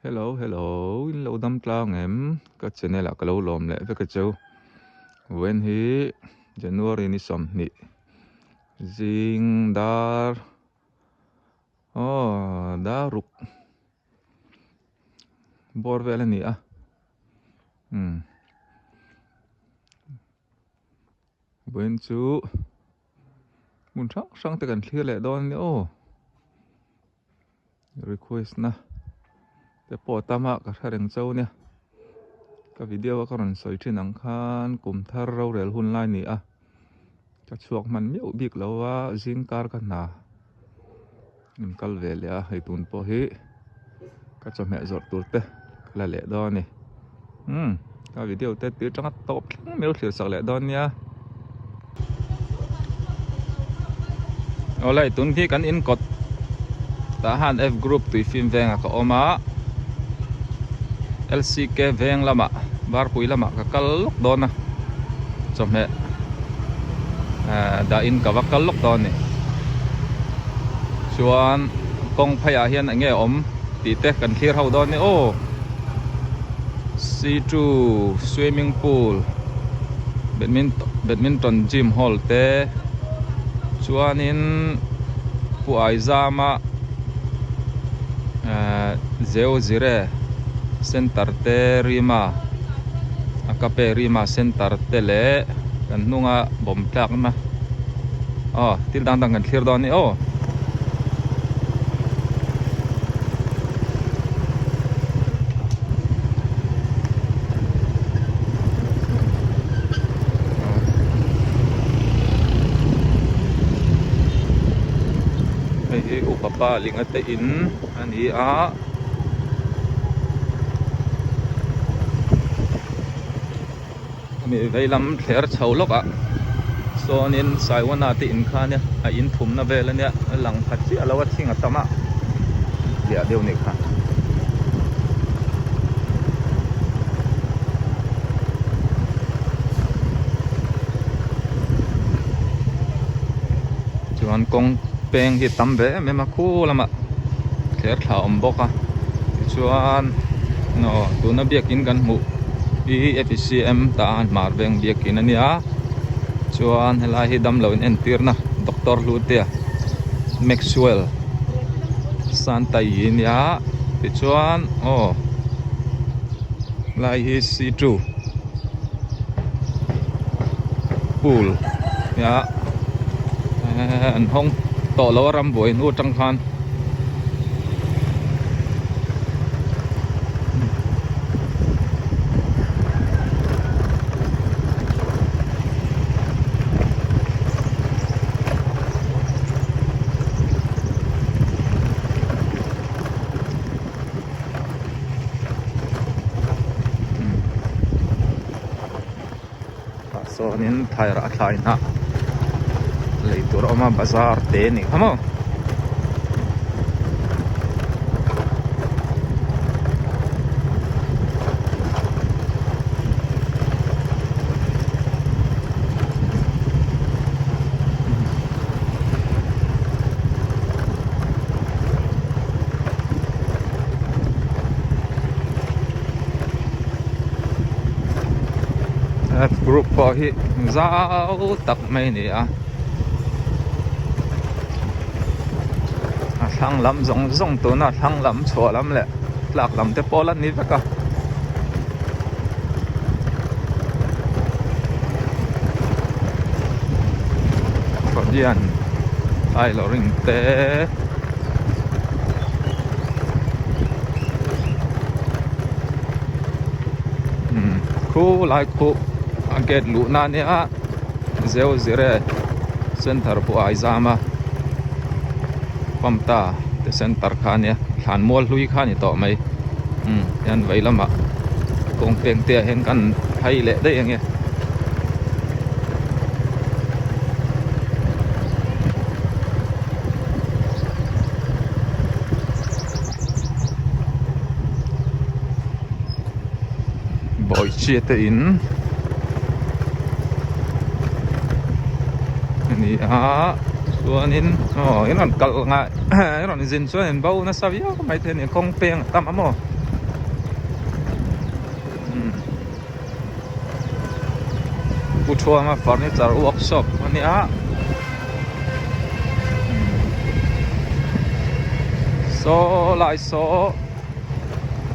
Hello hello in lo dam tlang em ka channel ah ka lo lawm leh vek a cheu vawiin hi January ni 20 zing dar aw dar ruk bawr vel a ni a umm vawiin chu hmun hrang hrang te kan thlir leh dawn a ni aw. Request na te pawh a tam a ka hre reng chauh nia ka video a ka rawn sawi thin ang khan kum thar rorel hun lai ni a ka chhuak hman miauh bik lo a zing kar ka hna in kal ve leh a hei tun pawh hi ka chawhmeh zawrh tur te ka la leh dawn a ni umm ka video te tir tanga tawp thleng mai lo thlir sak leh dawn nia. Awlai tun hi kan in kawt tah han F group tui fim vengah ka awm a L_C_K veng lamah Barpui lamah ka kal lawk dawn a chawhmeh ah dahin ka va kal lawk dawn a ni chuan kawng pheiah hian eng nge awm tih te kan thlir ho dawn a ni aw C2 swimming pool badminton gym hall te chuanin Pu Aizama ahh Zeu Zire center te Rima a kape Rima center te leh kan hnunga bawm tlakna aw thil dang dang kan thlir dawn a ni aw. Hei hi upa pa linga te in a ni a hemi vei lam thler chho lawk ah sawnin Saiwana te in kha ania a in thumna vel ania a lang pha chiah lo a thing a tam a liah deuh nih kha. Chuan kawng peng hi tam ve em em a khu lamah thler thla a awm bawk a tichuan aw tuna biakin kan hmuh hi F_C_M tan hmar veng biakin a nia chuan helai hi damlo in entirna doctor Hlutea Maxwell Santai hi a nia tichuan aw helai hi C2 pool nia an hawng tawh lo a rambuai hnu atang khan. Tah sawnin thairah thlai hnah lei tur a awm a bazar te a nih kha maw. F group pawh hi zau tak mai a ni a a thlang lam zawng zawng tuna thlang lam chhuah lam leh tlak lam te pawh la ni vek a. Fabian tailoring te umm khu lai khu a gate luh na ania zeu zire center pawh a zam a pamta te center kha ania thlan mual hlui kha a ni tawh mai umm hian vei lamah kawng peng te ah hian kan phei leh daih ang e. Bawihchia te in a ni a chuanin aw in rawn kalh nghah in rawn zin chuan in bo nasa viau mai thei a ni kawng peng a tam a maw. Pu Thuanga furniture workshop a nia saw lai saw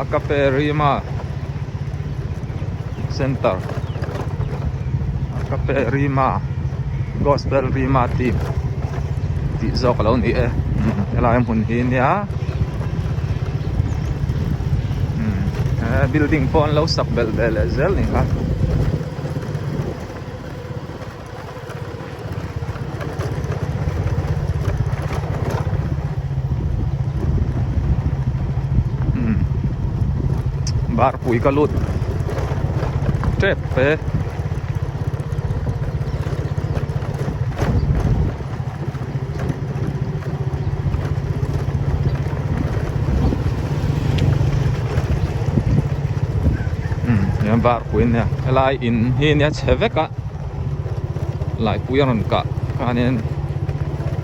a cafe Rima center a cafe Rima gospel Rima team tih zawk a lo ni e helai hmun hi nia building pawh an lo sak belh ve leh zel ni kha. Bar pui ka lut tep e. Var pui ania helai in hi ania chhe vek a laipui a rawn kah khanin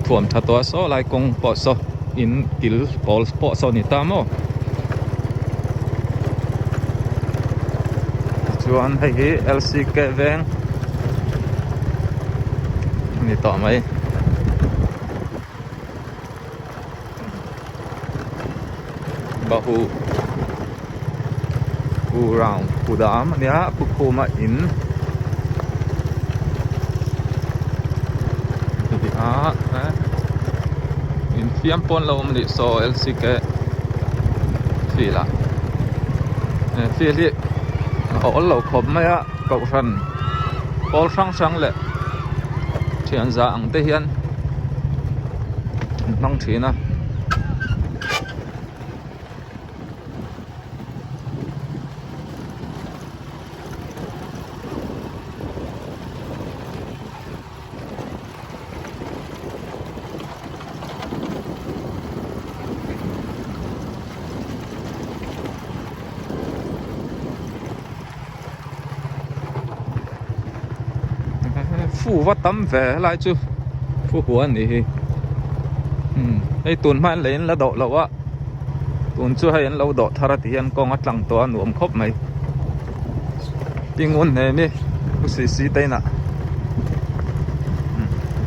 thuam tha tawh a saw lai kawng pawh saw in kil pawl pawh saw a ni ta maw tichuan hei hi L C K veng a ni tawh mai. Bahu hu round hu dam a nia pu khuma in a infiam pawn lo awm a nih saw L C K field ah he field hi a awl lo khawp mai a kohhran pawl hrang hrang leh thian za ang te hian an hmang thin a. Fu va tam ve helai chu fu huan anih hi hei tun hma in lei an la dawh loh a tun chu hei an lo dawh thar a ti hian kawng a tlang tawh a nuam khawp mai tingun hnem hi pu sisi te inah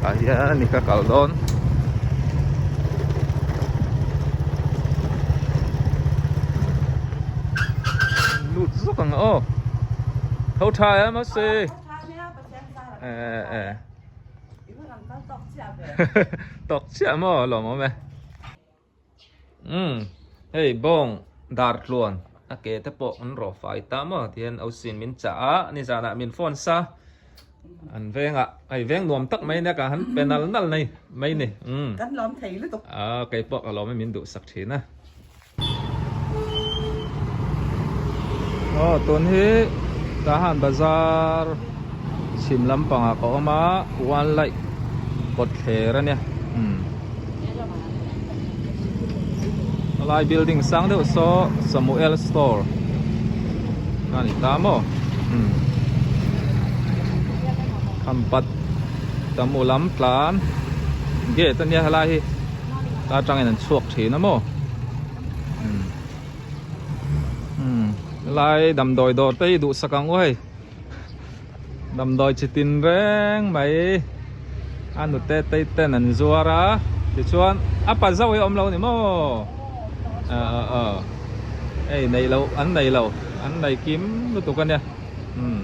tah hian ni ka kal dawn. Lut zuk ang aw tho tha em a si eh eh tawk chiah maw lawm awm e umm hei bawng dar tluan a ke te pawh an rawh fai ta maw tihian au sin min chah a nizanah min phone sa. An vengah hei veng nuam tak mai nia ka han pe nal nal nei mai ni. Umm. Kan lawm thei lutuk. A kei pawh ka lawm e min duhsak thin a. Aw tun hi Tahan bazar chhim lampangah ka awm a one light kawt thler a nia. Umm. Helai building sang deuh saw Samuel store a ni ta maw umm khampat tamu lam tlan gate a nia helai hi ta atangin an chhuak thin a maw umm umm helai damdawi dawr te hi duhsak ang u hei. Damdawi chi tin reng mai a nute tei ten an zuar a tichuan a pa zauh hi a awm lo a ni maw ah ah hei nei loh an nei lo an nei kim lutuk a nia umm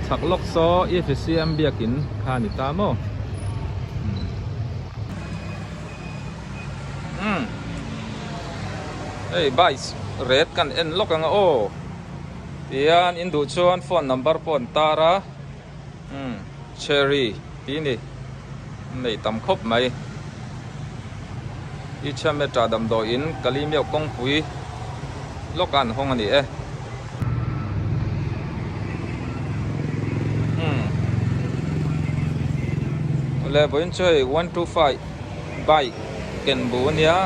chhak lawk saw E F C M biakin kha a ni ta maw umm hei bike red kan en lawk ang a aw tihian in duh chuan phone number pawh an tar a umm cherry tih a ni an nei tam khawp mai Ichhameta damdawiin Kalimiau kawngpui lawk a an hawng a ni e. Umm awle vawiin chu hei 125 bike ken bu a nia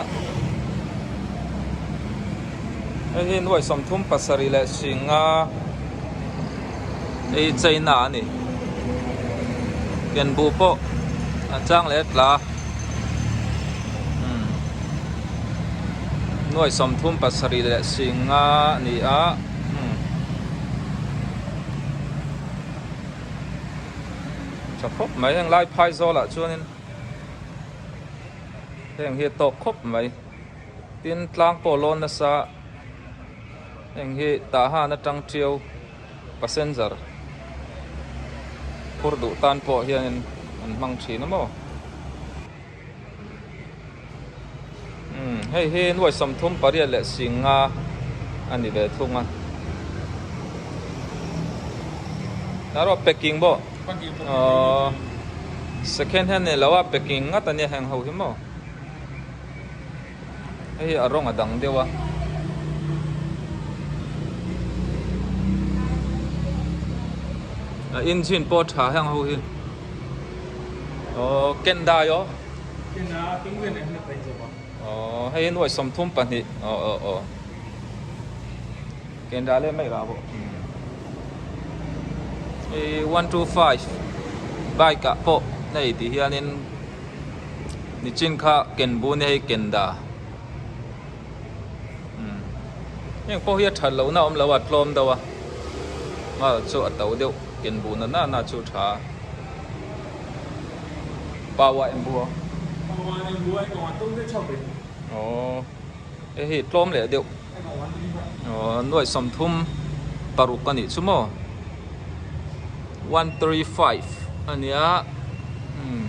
hei hi nuai 37 leh singa hei China a ni ken bu pawh a chang leh tla. Nuai sawmthum pasarih leh singa a ni a umm tha khawp mai heng lai phai zawlah chuanin heng hi a tawk khawp mai tin tlang pawh a lawn nasa heng hi tah han atang tiau passenger phur duh tan pawh hianin an hmang thin a maw. Umm hei hi nuai sawmthum pariat leh singa a ni ve thung a erawh packing pawh aww second hand ni lo a packing ngat a nia heng ho hi maw hei hi a rawng a dang deuh a. A engine pawh a tha heng ho hi. Aw Kendai aw. Aw hei hi nuai 32 aw aw aw. Kendai le mai ra bawk. Hei 125 bike ah pawh hei ti hianin nichin kha ken bu ni hei Kenda. Heng pawh hi a that lohna a awm lo a tlawm deuh a ngal chu a to deuh ken bu na na na chu tha a power em bu aw hei hi tlawm leh deuh aw nuaih 36 a nih chu maw 135 a nia umm.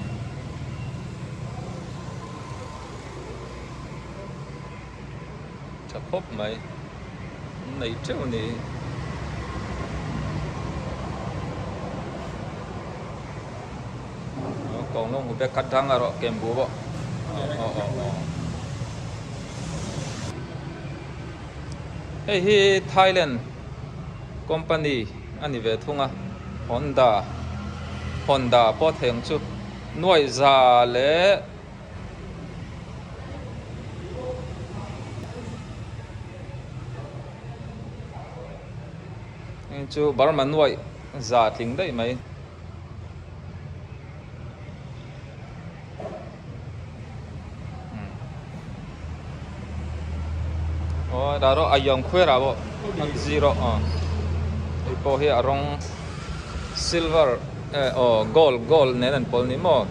Tha khawp mai an nei teuh a ni. Kawng lawng hu bek khat dang erawh kem bu pawh aw aw aw. Hei hi Thailand company a ni ve thung a Honda Honda pawh thei ang chu nuaih za leh. Heng chu Burma nuaih za tling daih mai. Aw dah rawh a yawng khuai rah pawh a zi rawh aw hei pawh hi a rawng silver eh aw gold gold nen an pawl ni maw.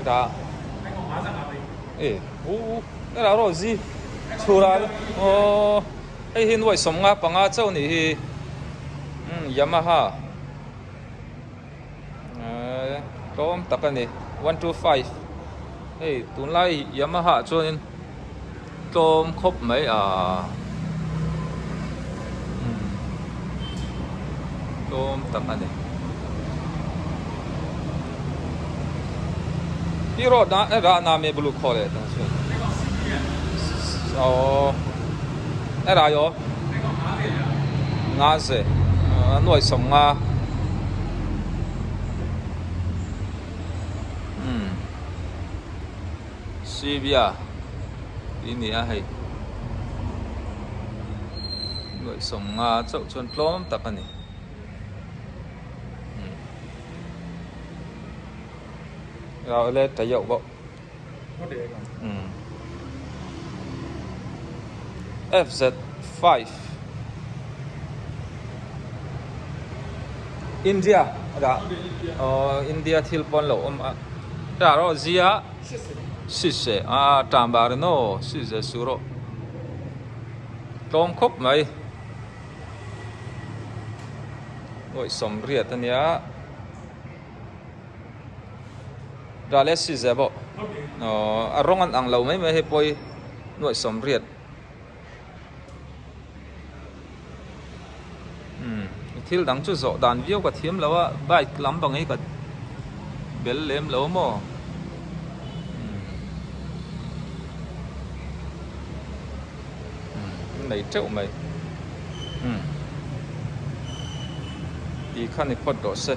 Dah e u u dah rawh zi chhura aw hei hi nuai 55 chauh nih hi umm Yamaha eh tlawm tak a ni 125 hei tunlai Yamaha ah chuanin tlawm khawp mai ah umm tlawm tak a ni hi rawh na rah na me blue khaw leh tang chuan aw e rai aw nga ze nuai 50 umm. Sivia tih a ni a hei nuaih 50 chauh chuan tlawm tak a ni rau le ta yauh bawk umm FZ5 India a dah aw India thil pawn lo awm a dah rawh zia Sise a tan bar in aw sise su rawh tlawm khawp mai nuaih 80 a nia dah leh sise pawh aw a rawng an ang lo mai mai hei pawh hi nuaih 80 umm thil dang chu zawh dan viau ka thiam lo a bike lam bang hi ka bel lem lo maw umm nei teuh mai umm ti kha ni phawt rawh se.